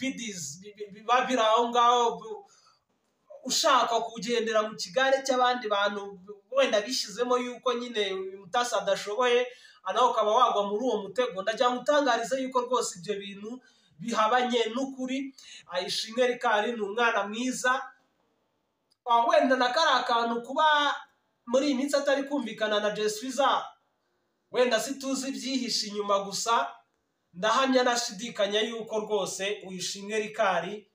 stupidities biba biri aho ngaho, ushaka kugendera mu kigare cy'abandi bantu wenda bishyizemo yuko nyine uyu Mutasi adashoboye, nawe ukaba wagwa muri uwo mutego. Ndagira ngo utangarize yuko rwose ibyo bintu bihabanye n'ukuri. Ishimwe Rikari ni umwana mwiza. Wenda na kariya kantu kuba muri iyi minsi atari kumvikana na Jay Squeezer, wenda situzi ibyihishe inyuma, gusa ndahamya nashidikanya yuko rwose Ishimwe Rikari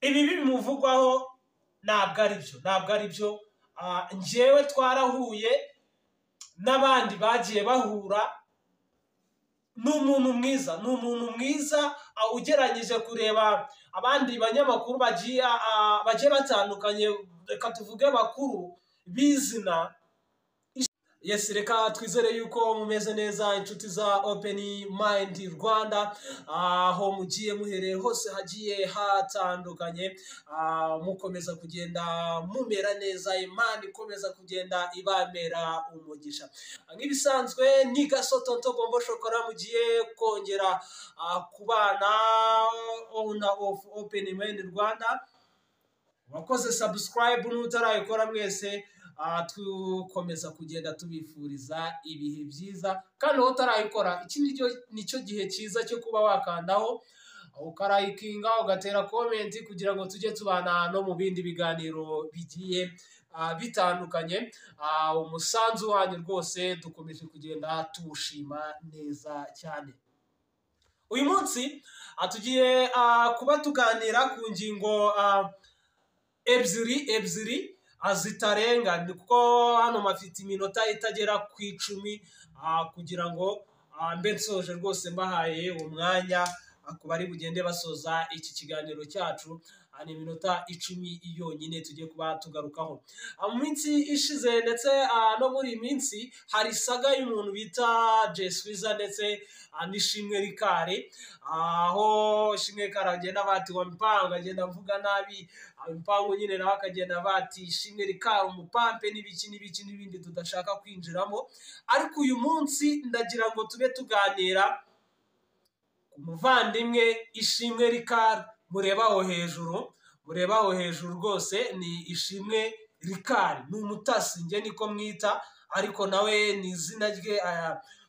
ibi bimuvugwaho ntabwo ari byo, ntabwo ari byo. Njyewe twarahuye n'abandi bagiye bahura, ni umuntu mwiza, ni umuntu mwiza. Ugereranyije kureba abandi banyamakuru bagiye batandukanye, reka tuvuge bakuru b'izina. Yes, reka twizere yuko mumeze neza, inshuti za Open Mind Rwanda, aho mugiye muhereye hose hagiye hatandukanye, mukomeza kugenda mumera neza, Imana ikomeza kugenda ibamera umugisha. Nk'ibisanzwe ni Gasotonto Bombo Shokora mugiye kongera kubana, owner of Open Mind Rwanda. Wakoze subscribe n'utarayikora mwese, tukomeza kugenda tubifuriza ibihe byiza. Kandi wowe utarayikora, iki nicyo gihe cyiza cyo kuba wakandaho, ukarayikinga, ugatera comment kugira ngo tujye tubana no mu bindi biganiro bigiye bitandukanye. Umusanzu wanyu rwose dukomeje kugenda tuwushima neza cyane. Uyu munsi tugiye kuba tuganira ku ngingo ebyiri ebyiri zitarenga, kuko hano mafite iminota itagera ku 10 kugira ngo mbe nsoje rwose mbahaye umwanya ku bari bugende basoza iki kiganiro cyacu. Ni iminota 10 yonyine tugiye kuba tugarukaho. Mu minsi ishize ndetse no muri iyi minsi hari saga y'umuntu bita Jay Squeezer ndetse n'Ishimwe Rikari, aho Ishimwe Rikari agenda bati wa mipango, agenda avuga nabi mipango nyine, nawe akagenda bati Ishimwe Rikari umupampe n'ibiki n'ibiki n'ibindi tudashaka kwinjiramo. Ariko uyu munsi ndagira ngo tube tuganira ku muvandimwe Ishimwe Rikari. Mureba aho hejuru, mureba aho hejuru rwose ni Ishimwe Rikari, ni umutasi, njye niko mwita, ariko nawe ni izina rye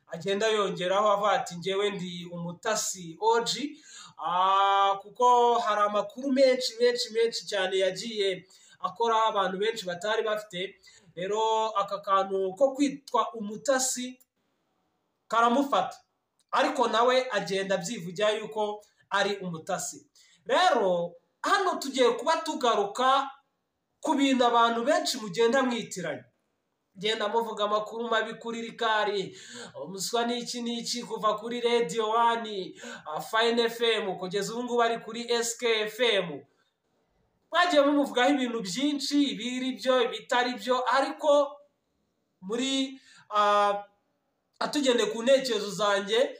agenda yongeraho avuga ati njyewe ndi umutasi OG, kuko hari amakuru menshi menshi menshi cyane yagiye akora abantu benshi batari bafite. Rero aka kantu ko kwitwa umutasi karamufata, ariko nawe agenda abyivugira yuko ari umutasi. Rero hano tugiye kuba tugaruka ku bintu abantu benshi mugenda mwitiranya, genda muvuga amakuru mabi kuri Rikari, umuswa n'iki n'iki, kuva kuri Radio One, Fine FM, kugeza ubu ngubu ari kuri SK FM. Mwagiye mumuvugaho ibintu byinshi, ibiri byo, ibitari byo, ariko muri atugendeye ku ntekerezo zanjye,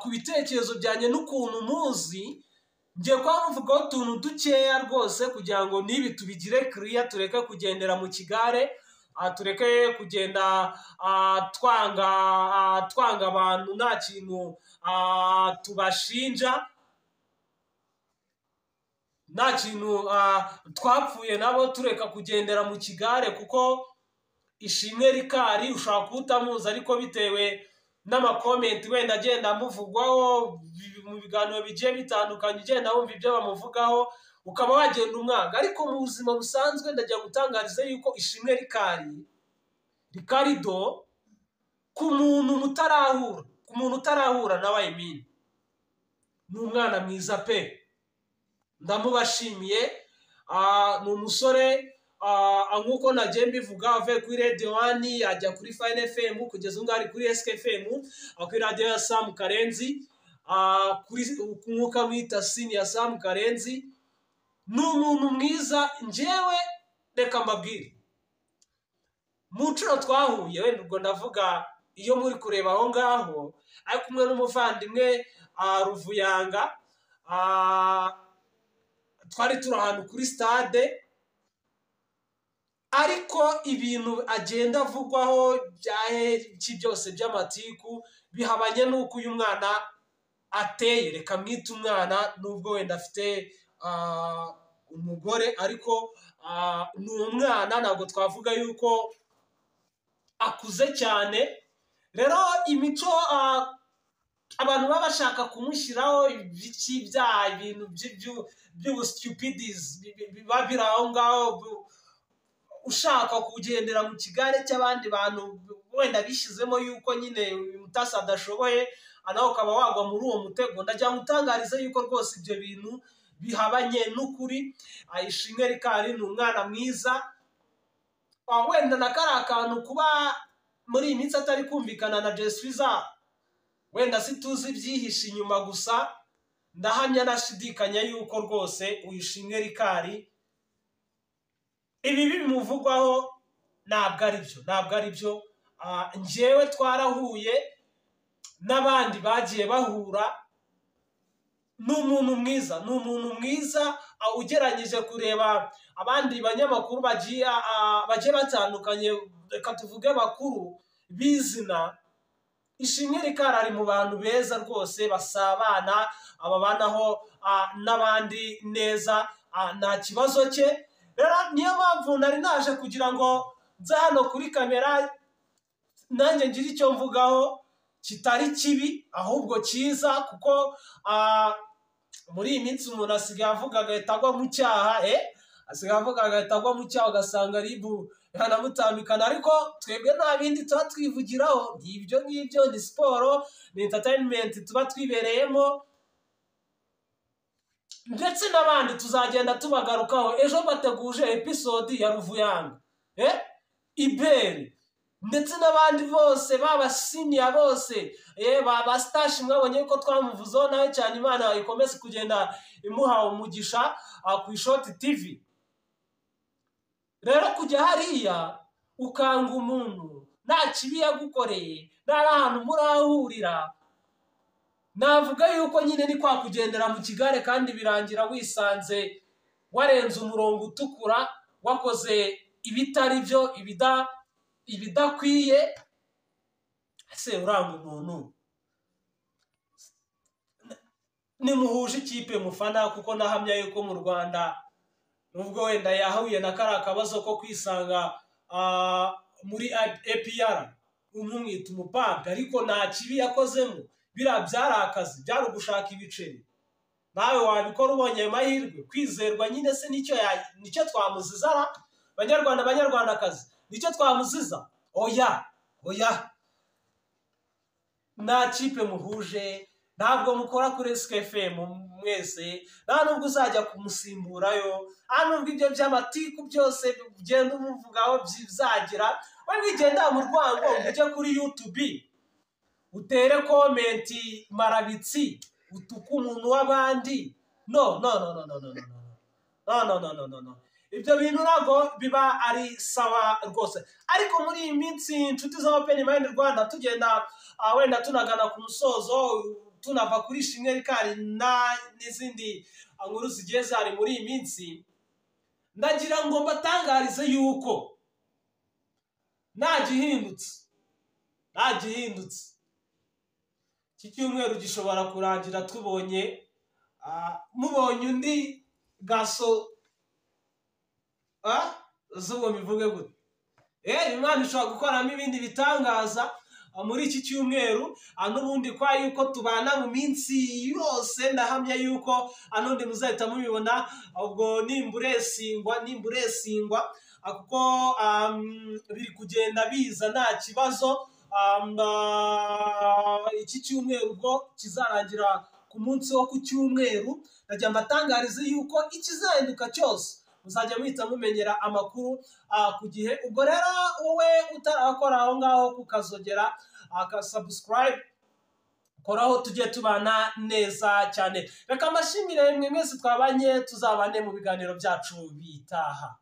ku bitekerezo byanjye n'ukuntu muzi, ngiye kuba muvugaho utuntu dukeya rwose kugira ngo n'ibi tubigire kiriya, tureke kugendera mu kigare, tureke kugenda twanga abantu nta kintu tubashinja, nta kintu twapfuye nabo, tureka kugendera mu kigare. Kuko Ishimwe Rikari ushobora kuba utamuzi, ariko bitewe n'ama comment wenda agenda amuvugwaho mu biganiro bigiye bitandukanye, ugenda wumva ibyo bamuvugaho, ukaba wagenda umwanga. Ariko mu buzima busanzwe ndagira gutangariza yuko Ishimwe Rikari, Rikarido, ku muntu mutarahura, ku muntu utarahura nawe, I mean, ni umwana mwiza pe, ndamubashimiye. Ni umusore, nk'uko nagiye mbivuga, avuye kuri Radio One ajya kuri Fine FM, kugeza ubu ari kuri SK FM, kuri radiyo ya Sam Karenzi, kuri nk'uko amwita Senior Sam Karenzi. Ni umuntu mwiza. Njyewe reka mbabwire, mu nshuro twahuye, wenda ubwo ndavuga iyo muri kureba aho ngaho ari kumwe n'umuvandimwe Ruvuyanga, twari turi ahantu kuri stade. Ariko ibintu agenda avugwaho byaheki byose by'amatiku bihabanye n'uko uyu mwana ateye. Reka mwite umwana nubwo wenda afite umugore, ariko ni umwana, ntabwo twavuga yuko akuze cyane. Rero imico abantu baba bashaka kumushyiraho ibiki byaha, ibintu by'ubustupidizi biba biri aho ngaho, ushaka kugendera mu kigare cy'abandi bantu wenda bishyizemo yuko nyine uyu Mutasi adashoboye, nawe ukaba wagwa muri uwo mutego. Ndagira ngo utangarize yuko rwose ibyo bintu bihabanye n'ukuri. Ishimwe Rikari ni umwana mwiza, wenda na kariya kantu kuba muri iyi minsi atari kumvikana na Jeswiza, wenda situzi ibyihishe inyuma, gusa ndahamya nashidikanya yuko rwose Ishimwe Rikari ibi bimuvugwaho ntabwo ari byo, ntabwo ari byo. Njyewe twarahuye n'abandi bagiye bahura, ni umuntu mwiza, ni umuntu mwiza ugereranyije kureba abandi banyamakuru bagiye batandukanye, reka tuvuge bakuru bizina. Ishimwe Rikari ari mu bantu beza rwose, basabana, ababanaho n'abandi neza, nta kibazo cye. Rero niyo mpamvu nari naje kugira ngo nze hano kuri kamera nanjye ngire icyo mvugaho kitari kibi ahubwo cyiza, kuko muri iyi minsi umuntu asigaye avuga agahita agwa mu cyaha, asigaye avuga agahita agwa mu cyaha, ugasanga ribu yanamutambikana. Ariko twebwe nta bindi tuba twivugiraho, ibyo ngibyo ni siporo, ni entertainment tuba twibereyemo, ndetse n'abandi tuzagenda tubagarukaho. Ejo bateguje episode ya Ruvuyanga, Iberi, ndetse n'abandi bose b'abasiniya bose, ba Stash mwabonye ko twamuvuzeho nawe cyane. Imana ikomeze kugenda imuha umugisha ku Ishoti TV. Rero kujya hariya ukanga umuntu nta kibi yagukoreye, nta n'ahantu murahurira, navuga yuko nyine ni kwa kugendera mu kigare, kandi birangira wisanze warenze umurongo utukura, wakoze ibitari byo, ibidakwiye. Ese uranga umuntu nimuhuje ikipe mufana? Kuko nahamya yuko mu Rwanda nubwo wenda yahuye na kariya kabazo ko kwisanga muri APR umwita umupampe, ariko nta kibi yakozemo, biriya byari akazi, byari ugushaka ibiceri. Nawe wabikora ubonye ayo mahirwe. Kwizerwa nyine se nicyo twamuziza? Banyarwanda, banyarwandakazi, nicyo twamuziza? Oya, oya, nta kipe muhuje, ntabwo mukora kuri SKFM mwese, nta nubwo uzajya kumusimburayo, nta nubwo ibyo by'amatiku byose ugenda umuvugaho bizagira. We wigenda mu rwango ngo ujye kuri YouTube utere komenti marabitsi, utuke umuntu w'abandi. No no no no no no no no no no no no, ibyo bintu ntabwo biba ari sawa rwose. Ariko muri iyi minsi inshuti za Open Mind Rwanda, tugenda wenda tunagana ku musozo, tunava kuri Ishimwe Rikari n'izindi nkuru zigiye zari muri iyi minsi, ndagira ngo mbatangarize yuko nta gihindutse, nta gihindutse. Iki cyumweru gishobora kurangira tubonye mubonye undi gaso, z'ubwo bivuge gute, Imana ishobora gukoramo ibindi bitangaza muri iki cyumweru. N'ubundi kwa yuko tubana mu minsi yose, ndahamya yuko n'undi muzahita mubibona. Ubwo nimburesingwa, nimburesingwa, kuko biri kugenda biza nta kibazo. Iki cyumweru ubwo kizarangira ku munsi wo ku cyumweru, ndajya mbatangarize yuko ikizahinduka cyose muzajya muhita mumenyera amakuru ku gihe. Ubwo rero wowe utarakora aho ngaho kukazogera akasubscribe, koraho tujye tubana neza cyane. Reka mbashimire mwe mwese twabanye, tuzabane mu biganiro byacu bitaha.